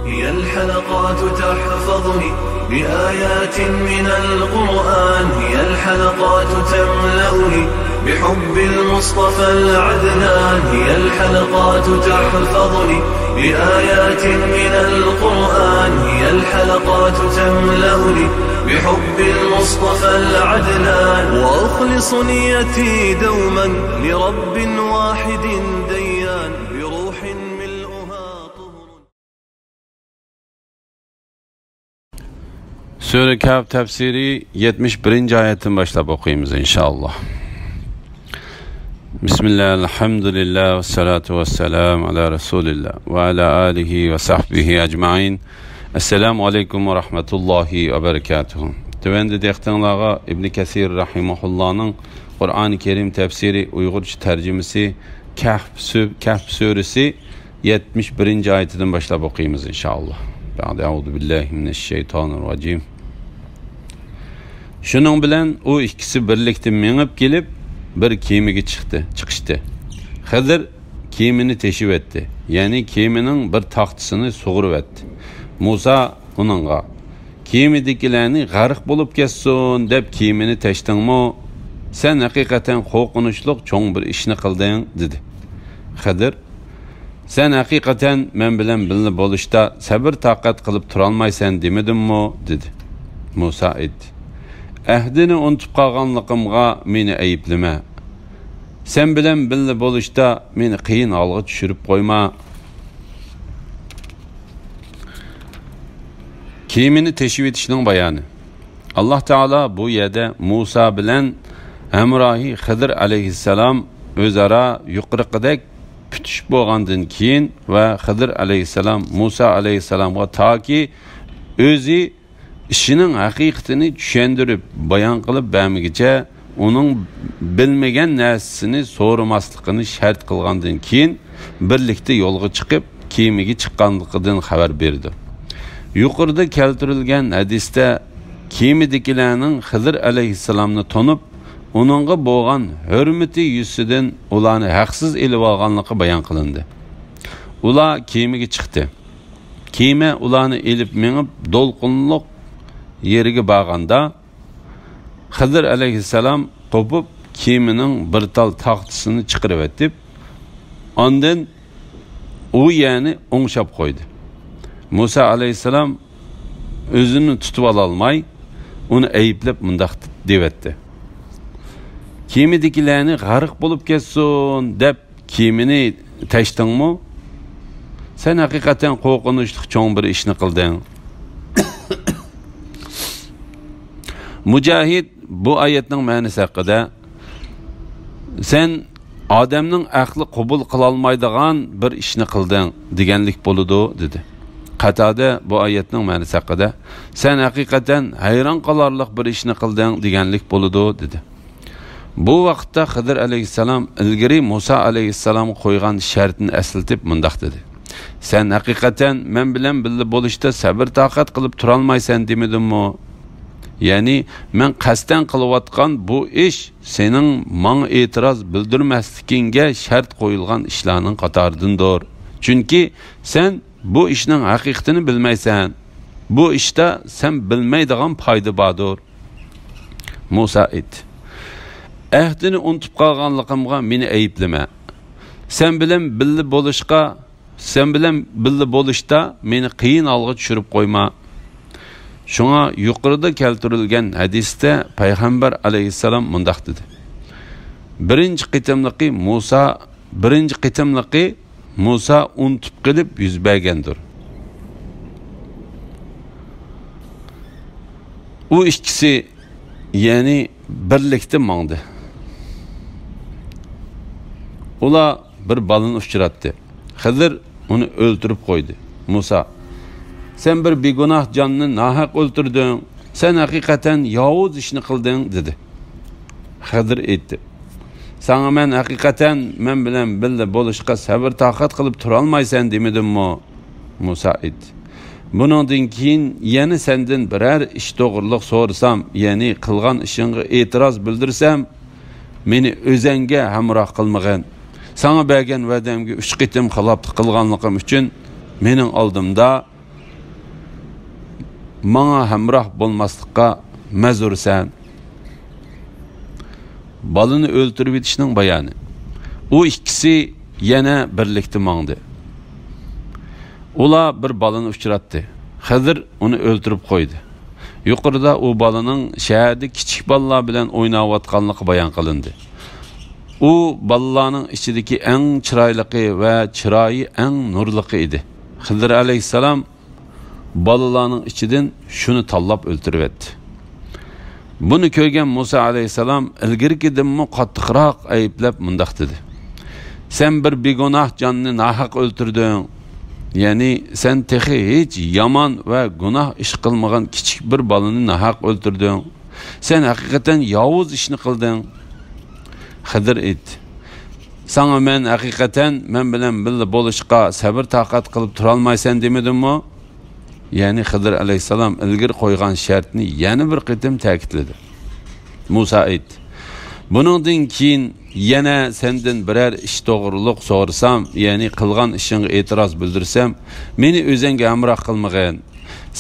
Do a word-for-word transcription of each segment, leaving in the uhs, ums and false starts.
هي الحلقات تحفظني بآيات من القرآن، هي الحلقات تملأني بحب المصطفى العدنان، هي الحلقات تحفظني بآيات من القرآن، هي الحلقات تملأني بحب المصطفى العدنان، وأخلص نيتي دوما لرب واحد ديان، بروح ملؤها طهر. سۈرە كەھف تەپسىرى يەتمىش بىرىنچى ئايەتتىن باشلاپ ئوقۇيمىز، ئىنشائاللا. بسم الله، الحمد لله، والصلاة والسلام على رسول الله، وعلى آله وصحبه أجمعين. السلام عليكم ورحمة الله وبركاته. تۆۋەندە دىققىتىڭلارغا ئىبن كەسىر رەھىمەھۇللانىڭ قۇرئانى كەرىم تەپسىرى، ئۇيغۇرچە تەرجىمىسى، كەھف سۈ-، كەھف سۈرىسى يەتمىش بىرىنچى ئايىتىدىن باشلاپ ئوقۇيمىز، ئىنشائاللا. بەئدە، ئەئۇزۇ بىللاھى مىنەششەيتانىررەجىم. شۇنىڭ بىلەن ئۇ ئىككىسى بىرلىكتە مېڭىپ كېلىپ، بىر كېمىگە چىقتى، چىقىشتى. خىزىر كېمىنى تېشىۋەتتى، يەنى كېمىنىڭ بىر تاختىسىنى سۇغۇرۇۋەتتى. مۇسا ئۇنىڭغا، «كېمىدىكىلەرنى غەرق بولۇپ كەتسۇن دەپ كېمىنى تەشتىڭمۇ؟ سەن ھەقىقەتەن قورقۇنچلۇق چوڭ بىر ئىشنى قىلدىڭ» دېدى. خىدىر، «سەن ھەقىقەتەن مەن بىلەن بىللە بولۇشتا سەبىر-تاقەت قىلىپ تۇرالمايسەن دېمىدىممۇ؟» دېدى. مۇسا ئېيتتى، «ئەھدىنى ئۇنتۇپ قالغانلىقىمغا مېنى ئەيىبلىمە. سەن بىلەن بىللە بولۇشتا مېنى قىيىن ھالغا چۈشۈرۈپ قويما.» كېمىنى تېشىۋېتىشنىڭ بايانى. ئاللاھ تائالا بۇ يەردە مۇسا بىلەن ھەمراھى خىدىر ئەلەيھىسسالام ئۆزئارا يۇقىرىقىدەك پۈتۈشۈپ بولغاندىن كېيىن ۋە خىدىر ئەلەيھىسسالام مۇسا ئەلەيھىسسالامغا تاكى ئۆزى ئىشىنىڭ ھەقىقىتىنى چۈشەندۈرۈپ بايان قىلىپ بەرمىگۈچە، ئۇنىڭ بىلمىگەن نەرسىسىنى سورىماسلىقىنى شەرت قىلغاندىن كېيىن، بىرلىكتە يولغا چىقىپ، كېمىگە چىققانلىقىدىن خەۋەر بېرىدۇ. يۇقىرىدا كەلتۈرۈلگەن ھەدىستە كېمىدىكىلەرنىڭ خىدىر ئەلەيھىسسالامنى تونۇپ، ئۇنىڭغا بولغان ھۆرمىتى يۈزىسىدىن ئۇلارنى ھەقسىز ئېلىۋالغانلىقى بايان قىلىندى. ئۇلار كېمىگە چىقتى. كېمە ئۇلارنى ئېلىپ مېڭىپ، دولقۇنلۇق يېرىگە بارغاندا، خىدىر ئەلەيھىسسالام قوپۇپ، كېمىنىڭ بىر تال تاختىسىنى چىقىرىۋېتىپ، ئاندىن ئۇ يەرنى ئوڭشاپ قويدى. مۇسا ئەلەيھىسسالام ئۆزىنى تۇتۇۋالالماي، ئۇنى ئەيىبلەپ مۇنداق دېۋەتتى: «كېمىدىكىلەرنى غەرق بولۇپ كەتسۇن دەپ كېمىنى تەشتىڭمۇ؟ سەن ھەقىقەتەن قورقۇنچلۇق چوڭ بىر ئىشنى قىلدىڭ.» مۇجاھىد بۇ ئايەتنىڭ مەنىسى ھەققىدە، «سەن ئادەمنىڭ ئەقلى قوبۇل قىلالمايدىغان بىر ئىشنى قىلدىڭ دېگەنلىك بولىدۇ» دېدى. قاتادە بۇ ئايەتنىڭ مەنىسى ھەققىدە، «سەن ھەقىقەتەن ھەيران قالارلىق بىر ئىشنى قىلدىڭ دېگەنلىك بولىدۇ» دېدى. بۇ ۋاقىتتا خىدىر ئەلەيھىسسالام ئىلگىرى مۇسا ئەلەيھىسسالامغا قويغان شەرتنى ئەسلىتىپ مۇنداق دېدى: «سەن ھەقىقەتەن مەن بىلەن بىللە بولۇشتا سەبىر-تاقەت قىلىپ تۇرالمايسەن دېمىدىممۇ؟ يەنى مەن قەستەن قىلىۋاتقان بۇ ئىش سېنىڭ ماڭا ئېتىراز بىلدۈرمەسلىكىڭگە شەرت قويۇلغان ئىشلارنىڭ قاتارىدىندۇر. چۈنكى سەن بۇ ئىشنىڭ ھەقىقىتىنى بىلمەيسەن. بۇ ئىشتا سەن بىلمەيدىغان پايدا باردۇر.» مۇسا ئېيتتى: «ئەھدىنى ئۇنتۇپ قالغانلىقىمغا مېنى ئەيىبلىمە. سەن بىلەن بىللە بولۇشقا، سەن بىلەن بىللە بولۇشتا مېنى قىيىن ھالغا چۈشۈرۈپ قويما.» شۇڭا يۇقىرىدا كەلتۈرۈلگەن ھەدىستە پەيغەمبەر ئەلەيھىسسالام مۇنداق دېدى: «بىرىنچى قېتىملىقى مۇسا، بىرىنچى قېتىملىقى مۇسا ئۇنتۇپ قېلىپ يۈز بەرگەندۇر.» ئۇ ئىككىسى، يەنى بىرلىكتە ماڭدى. ئۇلار بىر بالىنى ئۇچراتتى. خىزىر ئۇنى ئۆلتۈرۈپ قويدى. مۇسا: «سەن بىر بىگۇناھ جاننى ناھەق ئۆلتۈردۈڭ. سەن ھەقىقەتەن ياۋۇز ئىشنى قىلدىڭ» دېدى. خىزىر ئېيتتى: «ساڭا مەن ھەقىقەتەن مەن بىلەن بىللە بولۇشقا سەۋر-تاقەت قىلىپ تۇرالمايسەن دېمىدىممۇ؟» مۇسا ئېيتتى: «بۇنىڭدىن كېيىن يەنە سەندىن بىرەر ئىش توغرىلىق سورىسام، يەنى قىلغان ئىشىڭغا ئېتىراز بىلدۈرسەم، مېنى ئۆزەڭگە ھەمراھ قىلمىغىن. ساڭا بەرگەن ۋەدەمگە ئۈچ قېتىم خىلاپلىق قىلغانلىقىم ئۈچۈن مېنىڭ ئالدىمدا ماڭا ھەمراھ بولماسلىققا مەزۇرسەن. بالىنى ئۆلتۈرۈۋېتىشنىڭ بايانى. ئۇ ئىككىسى يەنە بىرلىكتە ماڭدى. ئۇلار بىر بالىنى ئۇچراتتى. خىزىر ئۇنى ئۆلتۈرۈپ قويدى. يۇقىرىدا ئۇ بالىنىڭ شەھەردە كىچىك بالىلار بىلەن ئويناۋاتقانلىقى بايان قىلىندى. ئۇ بالىلارنىڭ ئىچىدىكى ئەڭ چىرايلىقى ۋە چىرايى ئەڭ نۇرلۇقى ئىدى. خىزىر ئەلەيھىسسالام بالىلارنىڭ ئىچىدىن شۇنى تاللاپ ئۆلتۈرۈۋەتتى. بۇنى كۆرگەن مۇسا ئەلەيھىسسالام ئىلگىرىكىدىنمۇ قاتتىقراق ئەيىبلەپ مۇنداق دېدى: «سەن بىر بىگۇناھ جاننى ناھەق ئۆلتۈردۈڭ. يەنى سەن تېخى ھېچ يامان ۋە گۇناھ ئىش قىلمىغان كىچىك بىر بالىنى ناھەق ئۆلتۈردۈڭ. سەن ھەقىقەتەن ياۋۇز ئىشنى قىلدىڭ.» خىزىر ئېيتتى: «ساڭا مەن ھەقىقەتەن مەن بىلەن بىللە بولۇشقا سەۋر-تاقەت قىلىپ تۇرالمايسەن دېمىدىممۇ؟» يەنى خىزىر ئەلەيھىسسالام ئىلگىرى قويغان شەرتنى يەنە بىر قېتىم تەكىتلىدى. مۇسا ئېيتتى: «بۇنىڭدىن كېيىن يەنە سەندىن بىرەر ئىش توغرۇلۇق سورىسام، يەنى قىلغان ئىشىڭغا ئېتىراز بىلدۈرسەم، مېنى ئۆزۈڭگە ھەمراھ قىلمىغىن.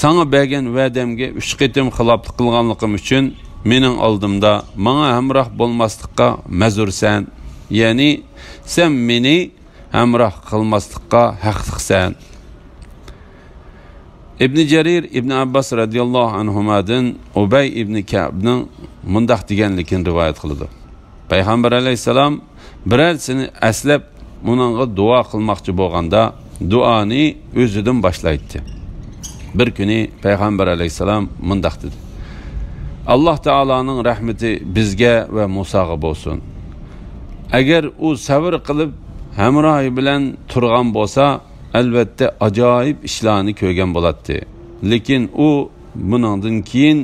ساڭا بەرگەن ۋەدەمگە ئۈچ قېتىم خىلاپلىق قىلغانلىقىم ئۈچۈن مېنىڭ ئالدىمدا ماڭا ھەمراھ بولماسلىققا مەزۇرسەن. يەنى سەن مېنى ھەمراھ قىلماسلىققا ھەقلىقسەن.» ئىبنى جەرىر ئىبنى ئابباس رەزىياللاھۇ ئەنھۇمادىن ئۇبەي ئىبنى كەئبنىڭ مۇنداق دېگەنلىكىنى رىۋايەت قىلىدۇ: پەيغەمبەر ئەلەيھىسسالام بىرەرسىنى ئەسلەپ، ئۇنىڭغا دۇئا قىلماقچى بولغاندا، دۇئانى ئۆزىدىن باشلايتتى. بىر كۈنى پەيغەمبەر ئەلەيھىسسالام مۇنداق دېدى: «ئاللاھ تائالانىڭ رەھمىتى بىزگە ۋە مۇساغا بولسۇن. ئەگەر ئۇ سەۋر قىلىپ، ھەمراھى بىلەن تۇرغان بولسا، ئەلۋەتتە ئاجايىپ ئىشلارنى كۆرگەن بولاتتى. لېكىن ئۇ بۇنىڭدىن كېيىن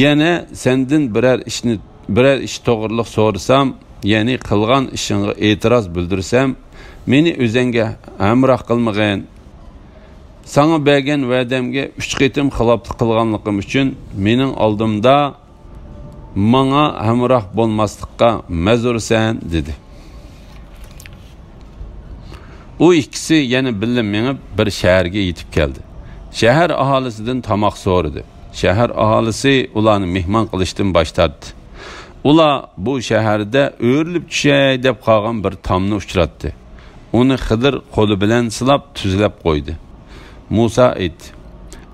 يەنە سەندىن بىرەر ئىشنى، بىرەر ئىش توغرۇلۇق سورىسام، يەنى قىلغان ئىشىڭغا ئېتىراز بىلدۈرسەم، مېنى ئۆزۈڭگە ھەمراھ قىلمىغىن. ساڭا بەرگەن ۋەدەمگە ئۈچ قېتىم خىلاپلىق قىلغانلىقىم ئۈچۈن مېنىڭ ئالدىمدا ماڭا ھەمراھ بولماسلىققا مەزۇرسەن» دېدى. ئۇ ئىككىسى يەنە بىللە مېڭىپ، بىر شەھەرگە يېتىپ كەلدى. شەھەر ئاھالىسىدىن تاماق سورىدى. شەھەر ئاھالىسى ئۇلارنى مېھمان قىلىشتىن باش تارتتى. ئۇلار بۇ شەھەردە ئۆرۈلۈپ چۈشەي دەپ قالغان بىر تامنى ئۇچراتتى. ئۇنى خىزىر قولى بىلەن سىلاپ، تۈزلەپ قويدى. مۇسا ئېيتتى: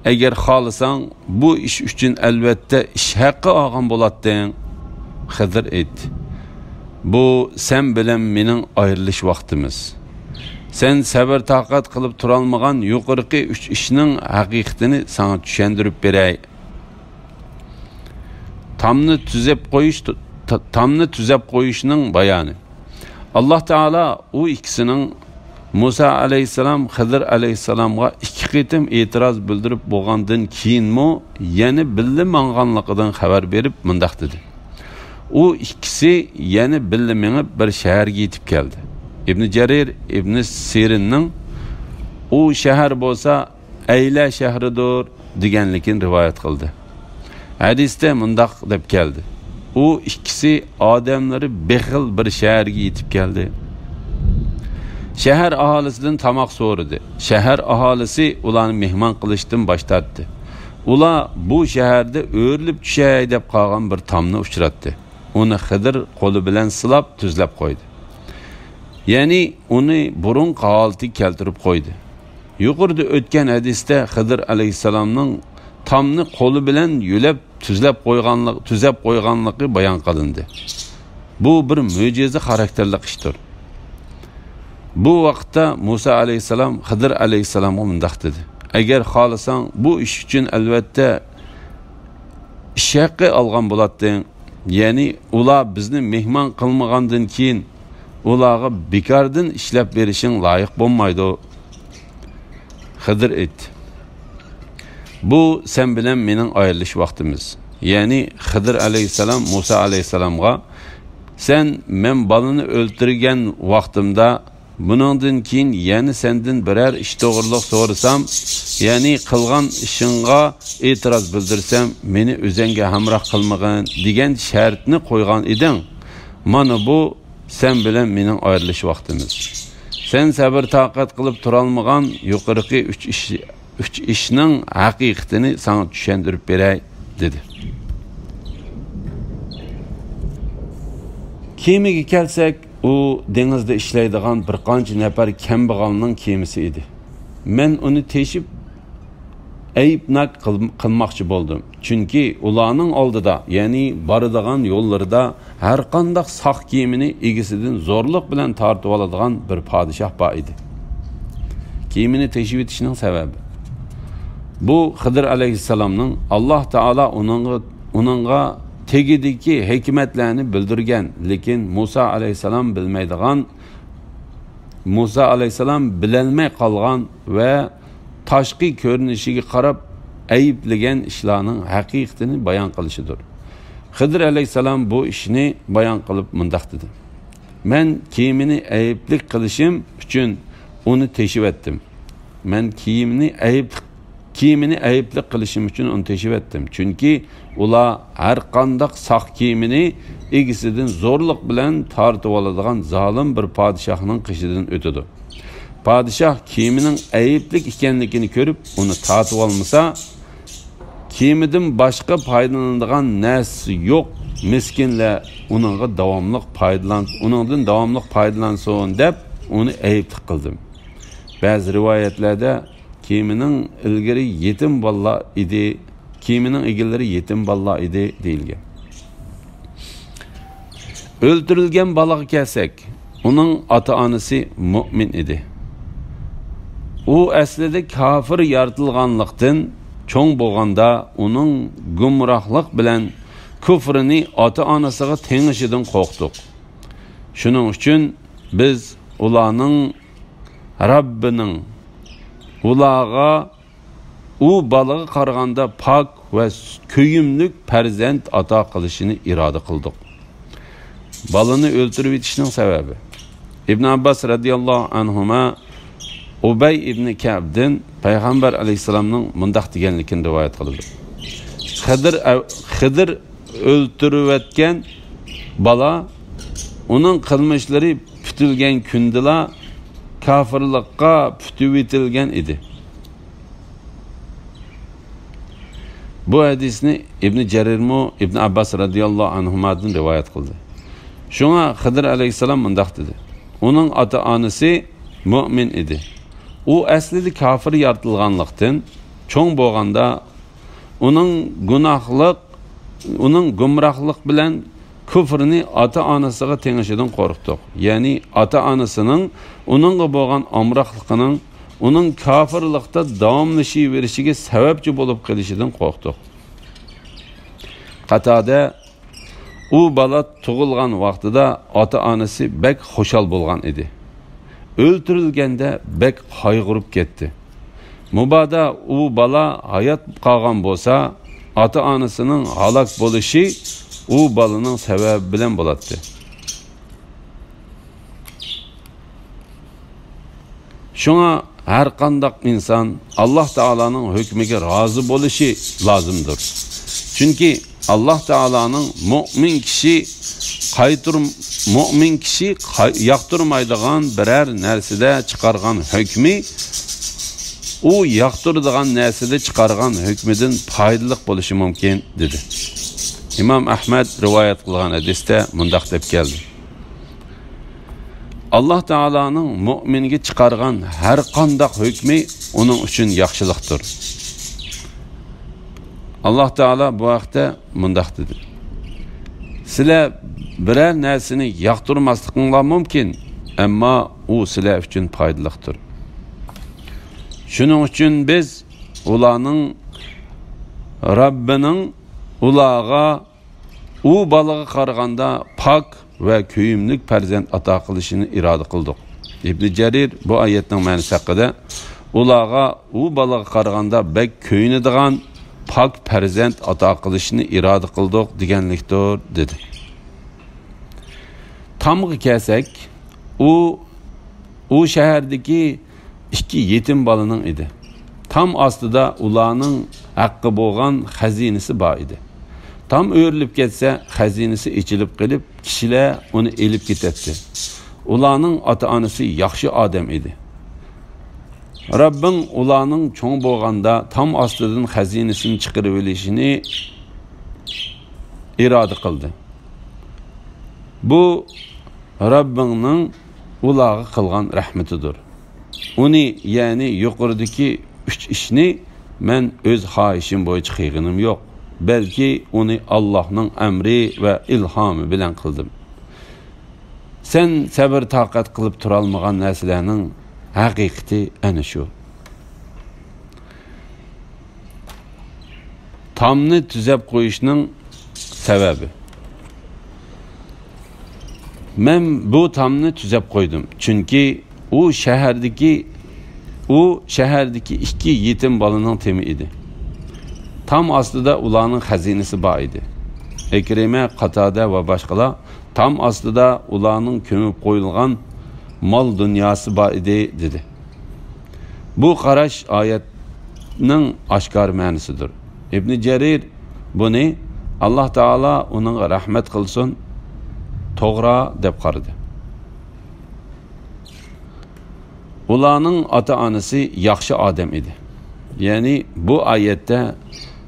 «ئەگەر خالىساڭ، بۇ ئىش ئۈچۈن ئەلۋەتتە ئىش ھەققى ئالغان بولاتتىڭ.» خىزىر ئېيتتى: «بۇ سەن بىلەن مېنىڭ ئايرىلىش ۋاقتىمىز. سەن سەۋر-تاقەت قىلىپ تۇرالمىغان يۇقىرىقى ئۈچ ئىشنىڭ ھەقىقىتىنى ساڭا چۈشەندۈرۈپ بېرەي. تامنى تۈزەپ قويۇش، تا-، تامنى تۈزەپ قويۇشنىڭ بايانى. ئاللاھ تائالا ئۇ ئىككىسىنىڭ، مۇسا ئەلەيھىسسالام خىزىر ئەلەيھىسسالامغا ئىككى قېتىم ئېتىراز بىلدۈرۈپ بولغاندىن كېيىنمۇ يەنە بىللە ماڭغانلىقىدىن خەۋەر بېرىپ مۇنداق دېدى: ئۇ ئىككىسى يەنە بىللە مېڭىپ بىر شەھەرگە يېتىپ كەلدى.» ئىبنى جەرىر ئىبنى سىرىننىڭ «ئۇ شەھەر بولسا ئەيلە شەھىرىدۇر» دېگەنلىكىنى رىۋايەت قىلدى. ھەدىستە مۇنداق دەپ كەلدى: ئۇ ئىككىسى ئادەملىرى بېخىل بىر شەھەرگە يېتىپ كەلدى. شەھەر ئاھالىسىدىن تاماق سورىدى. شەھەر ئاھالىسى ئۇلارنى مېھمان قىلىشتىن باش تارتتى. ئۇلار بۇ شەھەردە ئۆرۈلۈپ چۈشەي دەپ قالغان بىر تامنى ئۇچراتتى. ئۇنى خىزىر قولى بىلەن سىلاپ، تۈزلەپ قويدى. يەنى ئۇنى بۇرۇنقى ھالىتىگە كەلتۈرۈپ قويدى. يۇقىرىدا ئۆتكەن ھەدىستە خىزىر ئەلەيھىسسالامنىڭ تامنى قولى بىلەن يۆلەپ، تۈزلەپ قويغانلىق-، تۈزەپ قويغانلىقى بايان قىلىندى. بۇ بىر مۆجىزە خاراكتېرلىق ئىشتۇر. بۇ ۋاقىتتا مۇسا ئەلەيھىسسالام خىزىر ئەلەيھىسسالامغا مۇنداق دېدى: «ئەگەر خالىساڭ، بۇ ئىش ئۈچۈن ئەلۋەتتە ئىش ھەققى ئالغان بولاتتىڭ. يەنى ئۇلار بىزنى مېھمان قىلمىغاندىن كېيىن، ئۇلارغا بىكاردىن ئىشلەپ بېرىشىڭ لايىق بولمايدۇ.» خىزىر ئېيتتى: «بۇ سەن بىلەن مېنىڭ ئايرىلىش ۋاقتىمىز.» يەنى خىزىر ئەلەيھىسسالام مۇسا ئەلەيھىسسالامغا: «سەن مەن بالىنى ئۆلتۈرگەن ۋاقتىمدا، بۇنىڭدىن كېيىن يەنە سەندىن بىرەر ئىش توغرىلىق سورىسام، يەنى قىلغان ئىشىڭغا ئېتىراز بىلدۈرسەم، مېنى ئۆزۈڭگە ھەمراھ قىلمىغىن دېگەن شەرتنى قويغان ئىدىڭ. مانا بۇ سەن بىلەن مېنىڭ ئايرىلىش ۋاقتىمىز. سەن سەۋر-تاقەت قىلىپ تۇرالمىغان يۇقىرىقى ئۈچ ئىش، ئۈچ ئىشنىڭ ھەقىقىتىنى ساڭا چۈشەندۈرۈپ بېرەي، دېدى. كېمىگە كەلسەك، ئۇ دېڭىزدا ئىشلەيدىغان بىر قانچە نەپەر كەمبەغەلنىڭ كېمىسى ئىدى. مەن ئۇنى تېشىپ، ئەيىبناك قىل-، قىلماقچى بولدۇم. چۈنكى ئۇلارنىڭ ئالدىدا، يەنى بارىدىغان يوللىرىدا ھەرقانداق ساق كېمىنى ئىگىسىدىن زورلۇق بىلەن تارتىۋالىدىغان بىر پادىشاھ بار ئىدى. كېمىنى تېشىۋېتىشنىڭ سەۋەبى. بۇ خىدىر ئەلەيھىسسالامنىڭ، ئاللاھ تائالا ئۇنىڭغا، ئۇنىڭغا تېگىدىكى ھېكمەتلەرنى بىلدۈرگەن، لېكىن مۇسا ئەلەيھىسسالام بىلمەيدىغان، مۇسا ئەلەيھىسسالام بىلەلمەي قالغان ۋە تاشقى كۆرۈنۈشىگە قاراپ ئەيىبلىگەن ئىشلارنىڭ ھەقىقىتىنى بايان قىلىشىدۇر. خىدىر ئەلەيھىسسالام بۇ ئىشنى بايان قىلىپ مۇنداق دېدى: مەن كېمىنى ئەيىبلىك قىلىشىم ئۈچۈن ئۇنى تېشىۋەتتىم. مەن كېمىنى ئەيىب، كېمىنى ئەيىبلىك قىلىشىم ئۈچۈن ئۇنى تېشىۋەتتىم. چۈنكى ئۇلار ھەرقانداق ساق كېمىنى ئىگىسىدىن زورلۇق بىلەن تارتىۋالىدىغان زالىم بىر پادىشاھنىڭ قېشىدىن ئۆتىدۇ. پادىشاھ كېمىنىڭ ئەيىبلىك ئىكەنلىكىنى كۆرۈپ، ئۇنى تارتىۋالمىسا، كېمىدىن باشقا پايدىلىنىدىغان نەرسىسى يوق مىسكىنلەر ئۇنىڭغا داۋاملىق پايدىلان-، ئۇنىڭدىن داۋاملىق پايدىلانسۇن دەپ، ئۇنى ئەيىبلىك قىلدىم. بەزى رىۋايەتلەردە كېمىنىڭ ئىلگىرى يېتىم بالىلار ئىدى، كېمىنىڭ ئىگىلىرى يېتىم بالىلار ئىدى دېيىلگەن. ئۆلتۈرۈلگەن بالىغا كەلسەك، ئۇنىڭ ئاتا-ئانىسى مۆمىن ئىدى. ئۇ ئەسلىدە كاپىر يارىتىلغانلىقتىن، چوڭ بولغاندا ئۇنىڭ گۇمراھلىق بىلەن كۇفرىنى ئاتا-ئانىسىغا تېڭىشىدىن قورقتۇق. شۇنىڭ ئۈچۈن بىز ئۇلارنىڭ رەببىنىڭ ئۇلارغا ئۇ بالىغا قارىغاندا پاك ۋە كۆيۈملۈك پەرزەنت ئاتا قىلىشىنى ئىرادە قىلدۇق. بالىنى ئۆلتۈرۈۋېتىشنىڭ سەۋەبى. ئىبن ئابباس رەزىياللاھۇ ئەنھۇما ئۇبەي ئىبن كەئبدىن پەيغەمبەر ئەلەيھىسسالامنىڭ مۇنداق دېگەنلىكىنى رىۋايەت قىلىدۇ: خىدىر، خىدىر ئۆلتۈرۈۋەتكەن بالا، ئۇنىڭ قىلمىشلىرى پۈتۈلگەن كۈندىلا كاپىرلىققا پۈتۈۋېتىلگەن ئىدى. بۇ ھەدىسنى ئىبنى جەرىرمۇ ئىبن ئابباس رەزىياللاھۇ ئەنھۇمادىن رىۋايەت قىلدى. شۇڭا خىدىر ئەلەيھىسسالام مۇنداق دېدى: ئۇنىڭ ئاتا-ئانىسى مۆمىن ئىدى. ئۇ ئەسلىدە كاپىر يارىتىلغانلىقتىن، چوڭ بولغاندا ئۇنىڭ گۇناھلىق، ئۇنىڭ گۇمراھلىق بىلەن كۇفرىنى ئاتا-ئانىسىغا تېڭىشىدىن قورقتۇق. يەنى ئاتا-ئانىسىنىڭ ئۇنىڭغا بولغان ئامراقلىقىنىڭ ئۇنىڭ كاپىرلىقتا داۋاملىشىۋېرىشىگە سەۋەبچى بولۇپ قېلىشىدىن قورقتۇق. قاتادە: ئۇ بالا تۇغۇلغان ۋاقتىدا ئاتا-ئانىسى بەك خۇشال بولغان ئىدى. ئۆلتۈرۈلگەندە بەك قايغۇرۇپ كەتتى. مۇبادا ئۇ بالا ھايات قالغان بولسا، ئاتا-ئانىسىنىڭ ھالاك بولۇشى ئۇ بالىنىڭ سەۋەبى بىلەن بولاتتى. شۇڭا ھەرقانداق ئىنسان ئاللاھ تائالانىڭ ھۆكمىگە رازى بولۇشى لازىمدۇر. چۈنكى ئاللاھ تائالانىڭ مۆمىن كىشى قايتۇر-، مۆمىن كىشى قاي-، ياقتۇرمايدىغان بىرەر نەرسىدە چىقارغان ھۆكمى ئۇ ياقتۇرىدىغان نەرسىدە چىقارغان ھۆكمىدىن پايدىلىق بولۇشى مۇمكىن، دېدى. ئىمام ئەھمەد رىۋايەت قىلغان ھەدىستە مۇنداق دەپ كەلدى: ئاللاھ تائالانىڭ مۆمىنگە چىقارغان ھەر قانداق ھۆكمى ئۇنىڭ ئۈچۈن ياخشىلىقتۇر. ئاللاھ تائالا بۇ ھەقتە مۇنداق دېدى: سىلەر بىرەر نەرسىنى ياقتۇرماسلىقىڭلار مۇمكىن، ئەمما ئۇ سىلەر ئۈچۈن پايدىلىقتۇر. شۇنىڭ ئۈچۈن بىز ئۇلارنىڭ رەببىنىڭ ئۇلارغا ئۇ بالىغا قارىغاندا پاك ۋە كۆيۈملۈك پەرزەنت ئاتا قىلىشىنى ئىرادە قىلدۇق. ئىبنى جەرىر بۇ ئايەتنىڭ مەنىسى ھەققىدە، ئۇلارغا ئۇ بالىغا قارىغاندا بەك كۆيۈنىدىغان پاك پەرزەنت ئاتا قىلىشنى ئىرادە قىلدۇق دېگەنلىكتۇر، دېدى. تامغا كەلسەك، ئۇ، ئۇ شەھەردىكى ئىككى يېتىم بالىنىڭ ئىدى. تام ئاستىدا ئۇلارنىڭ ھەققى بولغان خەزىنىسى بار ئىدى. تام ئۆرۈلۈپ كەتسە، خەزىنىسى ئېچىلىپ قېلىپ، كىشىلەر ئۇنى ئېلىپ كېتەتتى. ئۇلارنىڭ ئاتا-ئانىسى ياخشى ئادەم ئىدى. رەببىڭ ئۇلارنىڭ چوڭ بولغاندا تام ئاستىدىن خەزىنىسىنى چىقىرىۋېلىشىنى ئىرادە قىلدى. بۇ رەببىڭنىڭ ئۇلارغا قىلغان رەھمىتىدۇر. ئۇنى، يەنى يۇقىرىدىكى ئۈچ ئىشنى مەن ئۆز خاھىشىم بويىچە قىلغىنىم يوق، بەلكى ئۇنى ئاللاھنىڭ ئەمرى ۋە ئىلھامى بىلەن قىلدىم. سەن سەۋر-تاقەت قىلىپ تۇرالمىغان نەرسىلەرنىڭ ھەقىقىتى ئەنە شۇ. تامنى تۈزەپ قويۇشنىڭ سەۋەبى. مەن بۇ تامنى تۈزەپ قويدۇم، چۈنكى ئۇ شەھەردىكى، ئۇ شەھەردىكى ئىككى يېتىم بالىنىڭ تېمى ئىدى. تام ئاستىدا ئۇلارنىڭ خەزىنىسى بار ئىدى. ئىكرىمە، قاتادە ۋە باشقىلار تام ئاستىدا ئۇلارنىڭ كۆمۈپ قويۇلغان مال-دۇنياسى بار ئىدى، دېدى. بۇ قاراش ئايەتنىڭ ئاشكارا مەنىسىدۇر. ئىبنى جەرىر بۇنى، ئاللاھ تائالا ئۇنىڭغا رەھمەت قىلسۇن، توغرا دەپ قارىدى. ئۇلارنىڭ ئاتا-ئانىسى ياخشى ئادەم ئىدى. يەنى بۇ ئايەتتە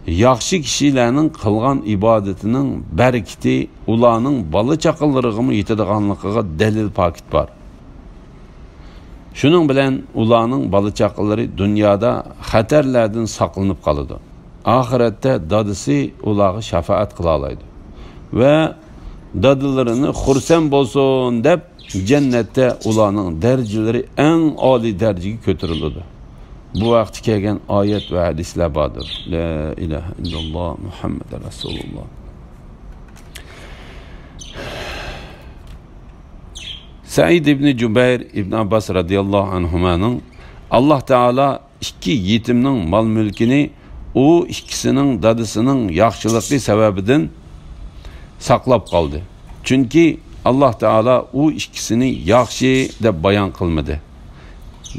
ياخشى كىشىلەرنىڭ قىلغان ئىبادىتىنىڭ بەرىكىتى ئۇلارنىڭ بالا-چاقىلىرىغىمۇ يېتىدىغانلىقىغا دەلىل پاكىت بار. شۇنىڭ بىلەن ئۇلارنىڭ بالا-چاقىلىرى دۇنيادا خەتەرلەردىن ساقلىنىپ قالىدۇ. ئاخىرەتتە دادىسى ئۇلارغا شاپائەت قىلالايدۇ. ۋە دادىلىرىنى خۇرسەن بولسۇن دەپ، جەننەتتە ئۇلارنىڭ دەرىجىلىرى ئەڭ ئالىي دەرىجىگە كۆتۈرۈلىدۇ. بۇ ھەقتە كەلگەن ئايەت ۋە ھەدىسلەر باردۇر. لا ئىلاھە ئىللاللا مۇھەممەد رەسۇلۇللا. سەئىد ئىبنى جۇبەير ئىبن ئابباس رەزىياللاھۇ ئەنھۇمانىڭ ئاللاھ تائالا ئىككى يېتىمنىڭ مال-مۈلكىنى ئۇ ئىككىسىنىڭ دادىسىنىڭ ياخشىلىقى سەۋەبىدىن ساقلاپ قالدى. چۈنكى ئاللاھ تائالا ئۇ ئىككىسىنى ياخشى دەپ بايان قىلمىدى،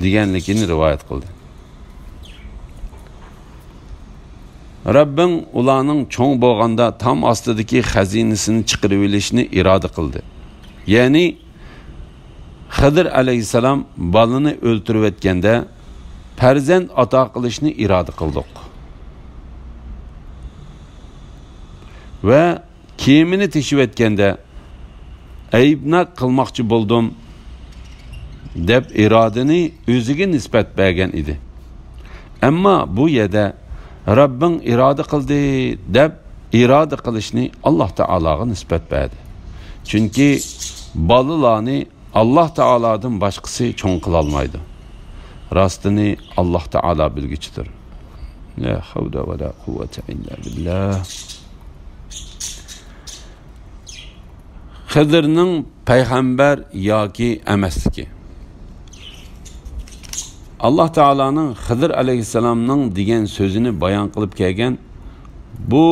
دېگەنلىكىنى رىۋايەت قىلدى. رەببىڭ ئۇلارنىڭ چوڭ بولغاندا تام ئاستىدىكى خەزىنىسىنى چىقىرىۋېلىشنى ئىرادە قىلدى. يەنى خىدىر ئەلەيھىسسالام بالىنى ئۆلتۈرۈۋەتكەندە پەرزەنت ئاتا قىلىشنى ئىرادە قىلدۇق. ۋە كېمىنى تېشىۋەتكەندە ئەيىبناك قىلماقچى بولدۇم، دەپ ئىرادىنى ئۆزىگە نىسبەت بەرگەن ئىدى. ئەمما بۇ يەردە رەببىڭ ئىرادە قىلدى، دەپ ئىرادە قىلىشنى ئاللاھ تائالاغا نىسبەت بەردى. چۈنكى بالىلارنى ئاللاھ تائالادىن باشقىسى چوڭ قىلالمايدۇ. راستىنى ئاللاھ تائالا بىلگۈچىدۇر. لا ھەۋلە ۋە لا قۇۋۋەتە ئىللا بىللاھ. خىدىرنىڭ پەيغەمبەر ياكى ئەمەسلىكى. ئاللاھ تائالانىڭ خىدىر ئەلەيھىسسالامنىڭ دېگەن سۆزىنى بايان قىلىپ كەلگەن بۇ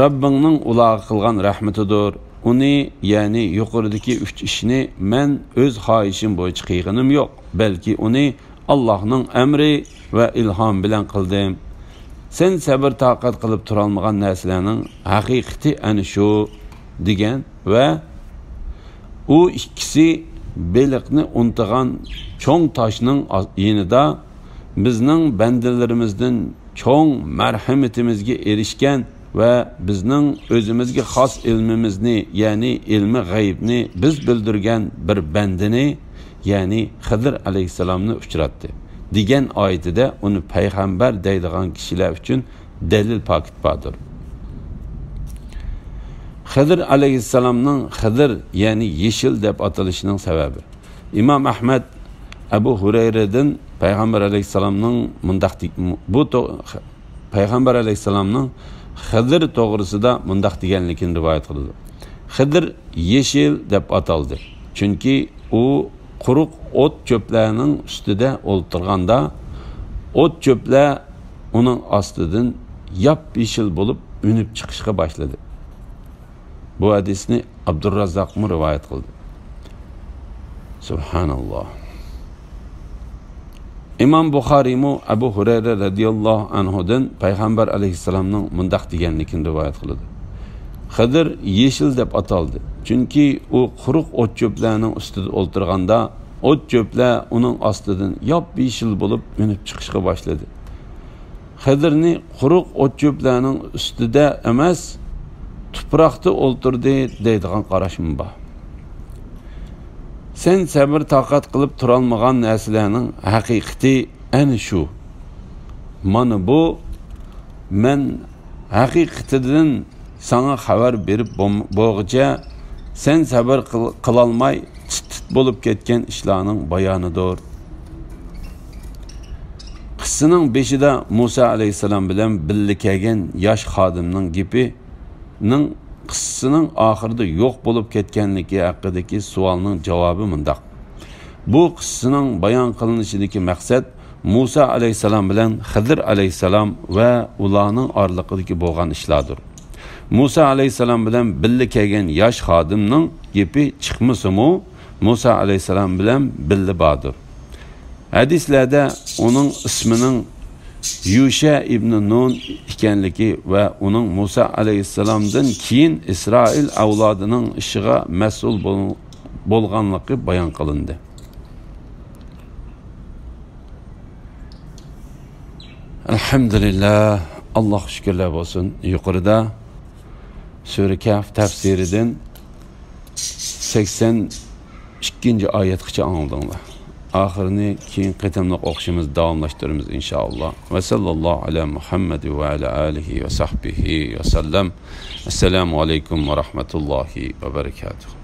رەببىڭنىڭ ئۇلارغا قىلغان رەھمىتىدۇر. ئۇنى، يەنى يۇقىرىدىكى ئۈچ ئىشنى مەن ئۆز خاھىشىم بويىچە قىلغىنىم يوق، بەلكى ئۇنى ئاللاھنىڭ ئەمرى ۋە ئىلھامى بىلەن قىلدىم. سەن سەبىر-تاقەت قىلىپ تۇرالمىغان نەرسىلەرنىڭ ھەقىقىتى ئەنە شۇ، دېگەن ۋە ئۇ ئىككىسى بېلىقنى ئۇنتىغان چوڭ تاشنىڭ يېنىدا بىزنىڭ بەندىلىرىمىزدىن چوڭ مەرھىمىتىمىزگە ئېرىشكەن ۋە بىزنىڭ ئۆزىمىزگە خاس ئىلمىمىزنى، يەنى ئىلمى غەيبنى بىز بىلدۈرگەن بىر بەندىنى، يەنى خىدىر ئەلەيھىسسالامنى ئۇچراتتى، دېگەن ئايىتىدە ئۇنى پەيغەمبەر دەيدىغان كىشىلەر ئۈچۈن دەلىل پاكىت باردۇر. خىدىر ئەلەيھىسسالامنىڭ خىدىر، يەنى يېشىل دەپ ئاتىلىشىنىڭ سەۋەبى. ئىمام ئەھمەد ئەبۇ ھۇرەيرىدىن پەيغەمبەر ئەلەيھىسسالامنىڭ مۇنداق دېگ-، بۇ تو-، پەيغەمبەر ئەلەيھىسسالامنىڭ خىدىر توغرىسىدا مۇنداق دېگەنلىكىنى رىۋايەت قىلىدۇ. خىدىر يېشىل دەپ ئاتالدى، چۈنكى ئۇ قۇرۇق ئوت-چۆپلەرنىڭ ئۈستىدە ئولتۇرغاندا، ئوت-چۆپلەر ئۇنىڭ ئاستىدىن ياپيېشىل بولۇپ ئۈنۈپ چىقىشقا باشلىدى. بۇ ھەدىسنى ئابدۇرراززاقمۇ رىۋايەت قىلدى. سۇبھاناللا. ئىمام بۇخارىيمۇ ئەبۇ ھۇرەيرە رەزىياللاھۇ ئەنھۇدىن پەيغەمبەر ئەلەيھىسسالامنىڭ مۇنداق دېگەنلىكىنى رىۋايەت قىلىدۇ: خىدىر يېشىل دەپ ئاتالدى، چۈنكى ئۇ قۇرۇق ئوت-چۆپلەرنىڭ ئۈستىدە ئولتۇرغاندا، ئوت-چۆپلەر ئۇنىڭ ئاستىدىن ياپيېشىل بولۇپ ئۈنۈپ چىقىشقا باشلىدى. خىزىرنى قۇرۇق ئوت-چۆپلەرنىڭ ئۈستىدە ئەمەس، تۇپراقتا ئولتۇردى دەيدىغان قاراشمۇ بار. سەن سەبىر-تاقەت قىلىپ تۇرالمىغان نەرسىلەرنىڭ ھەقىقىتى ئەنە شۇ. مانا بۇ مەن ھەقىقىتىدىن ساڭا خەۋەر بېرىپ بولم-، بولغۇچە سەن سەۋر قىل-، قىلالماي چىت-تىت بولۇپ كەتكەن ئىشلارنىڭ بايانىدۇر. قىسسىنىڭ بېشىدا مۇسا ئەلەيھىسسالام بىلەن بىللە كەلگەن ياش خادىمنىڭ گېپىنىڭ قىسسىنىڭ ئاخىرىدا يوق بولۇپ كەتكەنلىكى ھەققىدىكى سوئالنىڭ جاۋابى مۇنداق. بۇ قىسسىنىڭ بايان قىلىنىشىدىكى مەقسەت مۇسا ئەلەيھىسسالام بىلەن خىزىر ئەلەيھىسسالام ۋە ئۇلارنىڭ ئارىلىقىدىكى بولغان ئىشلاردۇر. مۇسا ئەلەيھىسسالام بىلەن بىللە كەلگەن ياش خادىمنىڭ گېپى چىقمىسىمۇ، مۇسا ئەلەيھىسسالام بىلەن بىللە باردۇر. ھەدىسلەردە ئۇنىڭ ئىسمىنىڭ يۇشە ئىبنى نۇن ئىكەنلىكى ۋە ئۇنىڭ مۇسا ئەلەيھىسسالامدىن كېيىن ئىسرائىل ئەۋلادىنىڭ ئىشىغا مەسئۇل بول-، بولغانلىقى بايان قىلىندى. ئەلھەمدۇلىللا، ئاللاھقا شۈكۈرلەر بولسۇن. يۇقىرىدا سۈرە كەھف تەپسىرىدىن سەكسەن ئىككىنچى ئايەتكىچە ئاڭلىدىڭلار. ئاخىرىنى كېيىنكى قېتىملىق ئوقۇشىمىز داۋاملاشتۇرىمىز، ئىنشائاللا. ۋە ساللاللاھۇ ئەلا مۇھەممەد ۋە ئەلا ئالىھى ۋە سەھبىھى ۋە سەللەم. ئەسسالامۇ ئەلەيكۇم ۋە رەھمەتۇللاھى ۋە بەرىكاتۇھ.